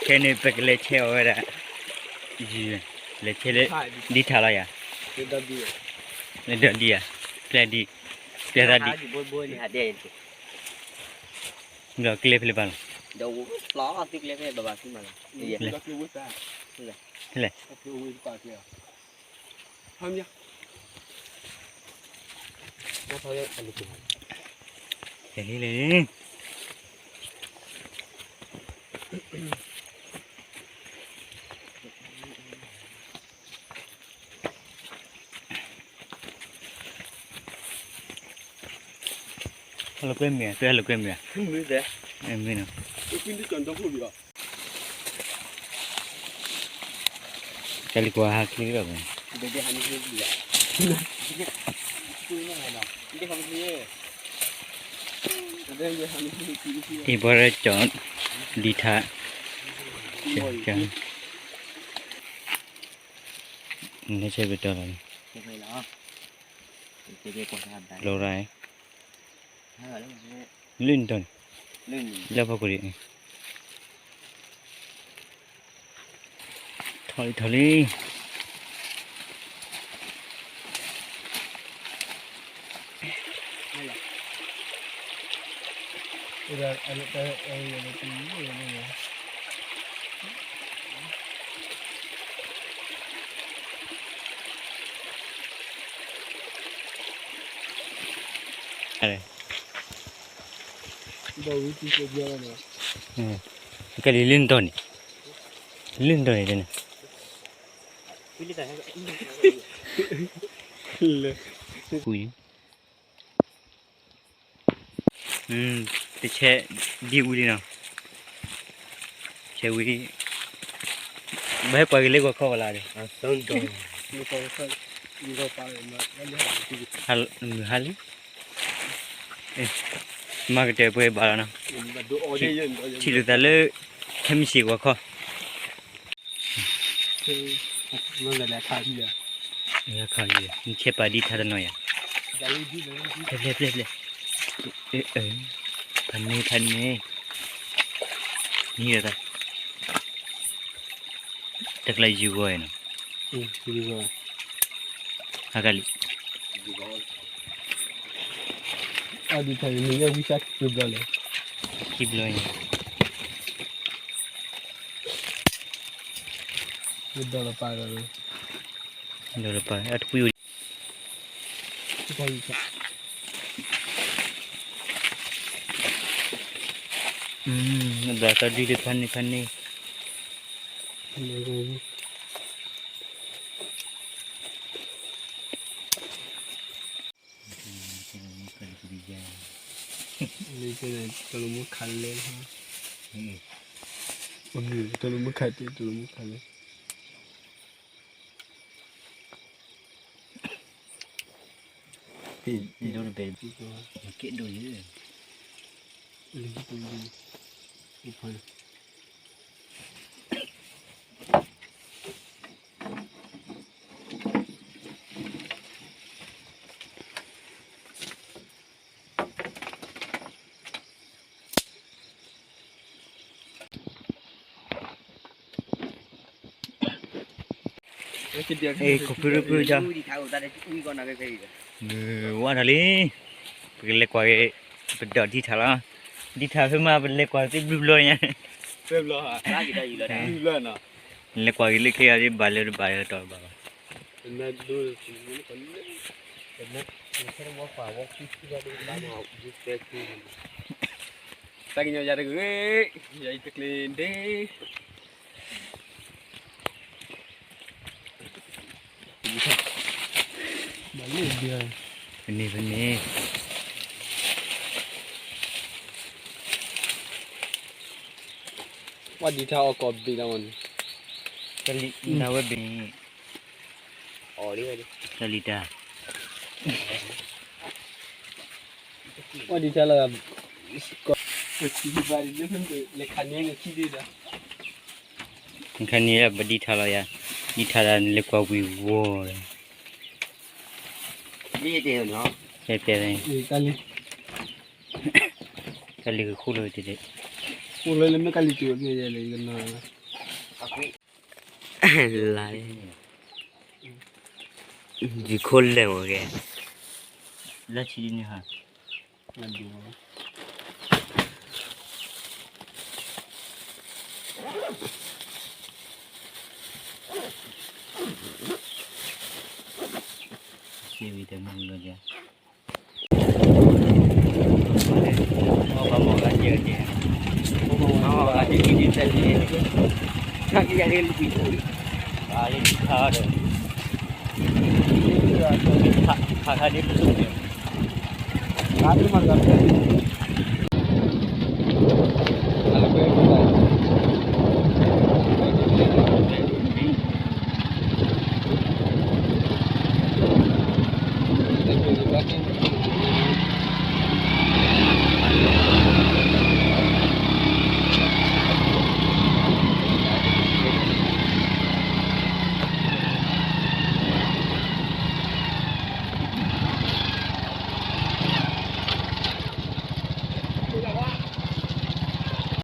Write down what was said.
ခဲန့ၣ် ပကလဲၤဆဲးအီၤဝဲဒၣ်, လဲၤဆဲးလၢ ဒ်ထးလီၤယၤ, လၢဒီဒံဧါ, ပျဲဒံ, ပျဲသးဒံ, ဒီးကျဲဖဲလဲၣ်ဘၣ်လီၤ, လဲၣ်, လဲၣ်, ဟဲလီၤကွဲမ့ၢ်ဧါ, တဟဲလီၤကွဲမ့ၢ်ဧါ, မ့ၢ်နီၤ, ကဲလံကွၢ်ဟးချ့လီၤ, အံၤဘၣ်ရကၠီ, ဒံထး, နဲဆဲးပတီၢ်လီၤ, လီၤရၢ်, လၢနတီၢ်န့ၣ်, လၢဖီခိၣ်ဒံး, ထီၣ်လံထီၣ်လံ. ကဲလံ လၢနတီၢ်န့ၣ်, လၢနတီၢ်န့ၣ်, တဆဲးဒံဝံၤလံနီၤ, ဆဲးဝံၤ, ဘၣ်ဟဲပှၤက့ၤလၢဂီၤခီဝဲလၢဒီး, ဟါလံ, မၤကတၢၢ်ပှဲၤဘၣ်လီၤနီၤ, ထံၣ်လိာ်သးလၢ ခဲမုၢ်ဆ့ၣ်ဂီၤခီ နဆဲးပာ်ဒံထါတနီၤယၤ, ဖျဲၣ်ဖျဲၣ်ဖျဲၣ်, ဖးန့ၢ်ဖးန့ၢ်, နံၤဒီးသး, တကျါယူၤဂီၤနီၤ, ဟါကလံ, အဒံထါန့ၣ် နဝံၣ်စၢ်ခံဘျီလဲၣ်, ခံဘျီန့ၣ်, ဒီးလပာ်ဒီး, ဒီးလပာ်အတကွံအိၣ်ဒံး, ဘျီသီဒုလၢဖးန့ၢ်ဖးန့ၢ် လၢတၢ်လၢမူခါလဲၣ်, တၢ်လၢမူခါတ့ၢ် တၢ်လၢမူခါလဲၣ်, ဒိတဘဲ, ကဲဒိၣ်ယဲ, လၢတၢ်လၢမူခါန့ၣ် အဲ ခိၣ်ဖုရူဖုကၠီ, ဝဲထီၣ်လံ, ပကလဲၤကွၢ်က့ၤ, ပဒိးဒံထါလီၤ, ဒံထါဖဲမး ပလဲၤကွၢ်သ့ဘျုးဘျီညါ, လဲၤကွၢ်က့ၤလၢခဲအံၤ ဘၣ်လၢတဘၣ်လၢတီဘၣ်ဘၣ်, တၢ်ကညီၤယၤတဂ့ၤ, ယၤအံၤတကျ့ၤဒ့ ဖန့ၣ်ဖန့ၣ်, ဝဲဒံထါအီၣ်ကီၢ်ဘ့ၣ်လီၤမးန့ၣ်, တၢ်လံၤတၢ်ဝဲဘ့ၣ်န့ၣ်, တၢ်လံၤတၢ် ဝဲဒံထါလီၤ, လဲၤခးန့ၢ်န့ၣ်ခံဒုဒီး, ခးန့ၢ်ပဒံထါလီၤယၤ, ဒံထါလၢနလဲၤကွၢ်ဝံၤဝီၤဒီး, တၢ်လံၤကဃိလိာ်တဒ့း, အိၣ်လၢလၢမ့ၢ်ကလံၤတုၤက့ၤလဲၤလဲၤကနၣ်, လါ, ယခိၣ်လဲၢ်မ့ၢ်ဂ့ၤ, လၢဆံဒ်န့ၣ်ဟါ, စ့ဝံၤတမုၢ်လၢၤ, ခါခါဒ်ပသူၣ်န့ၣ်, ခါဒ်မၤတဂၤ